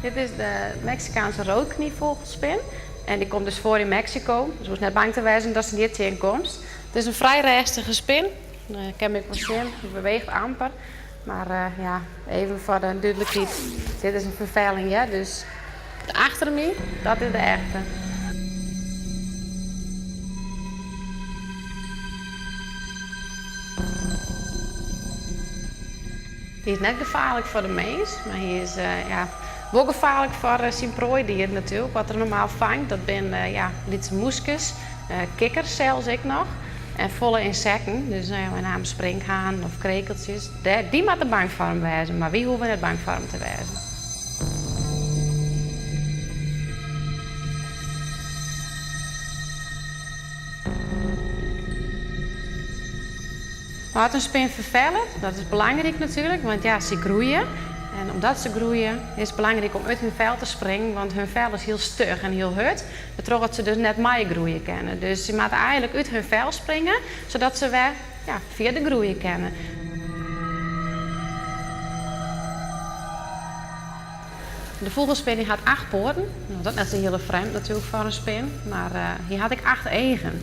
Dit is de Meksikaanske roodkniefûgelspin en dy komt dus foar yn Meksiko. Dus hoechst net bang te wêzen datst him hjir tsjinkomst. It is in frij rêstige spin. Kin ik wol sjen, hy beweecht amper. Mar ja, even foar de dúdlikheid, dit is in ferfelling hear, dus achter my, dat is de echte. Hy is net gefaarlik foar de mins, mar hy is ja, wol gefaarlik foar syn proaidier natuerlik. Wat er normaal fangt, dat binne ja, lytse mûskes, kikkers sels ek noch en folle ynsekten. Dus mei name sprinkhanen of krekeltsjes. Dy moatte bang foar him wêze, mar wy hoege net bang foar him te wêzen. As in spin ferfellet, dat is belangryk natuerlik, want ja, sy groeie. En omdat se groeie, is it belangryk om út hun fel te springen, want hun fel is hiel stug en hiel hurd, wêrtroch dat se dus net meigroeie kinne. Dus sy moatte eigenlik út hun fel springe, sadat se wer ja, fierder groeie kinne. De fûgelspin dy hat acht poaten. No, dat is net sa hiele frjemd natuerlik foar in spin, mar hy hat ek acht eagen.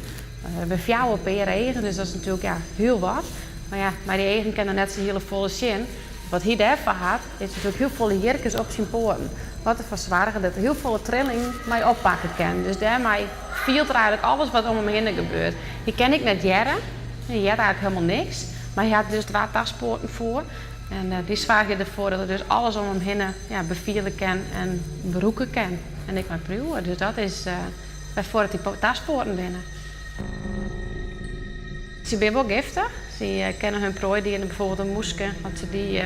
Der binne fjouwer pear eagen, dus dat is natuerlik ja, hiel wat. Mar ja, mei dy eagen kin er net sa hiele folle sjen. Wat hy dêrfoar hat, is natuerlik hiel folle hierkes op syn poaten. Wat derfoar soarget dat er hiel folle trilling mei oppakke kin. Dus dêrmei fielt er eigenlik alles wat om him hinne gebeurt. Hy kin ek net hearre, hy heart eigenlik hielendal niks. Mar hy hat dus twa tastpoaten foar. En dy soargje derfoar dat er dus alles om him hinne ja, befiele kin en brûke kin. En ek mei priuwe. Dus dat is wêrfoar it dy tastpoaten binne. Sy binne wol giftich. Sy kinne hun proaidieren, bijvoorbeeld in mûske, as se dy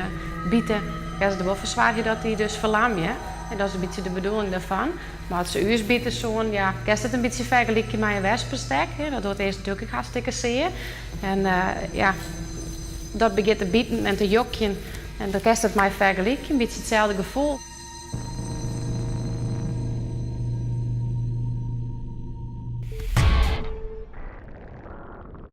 bite, kinne se der wol foar soargje dat dy dus ferlamje. En dat is in bytsje de bedoeling dêrfan. Mar as se ús bite soenen, ja, kinst it in bytsje fergelykje mei in wespestek. Dat docht earst natuerlik ek hartstikke sear. En ja, dat begjint te biten en te jokjen. En dan kinst it mei fergelykje, in bytsje itselde gefoel.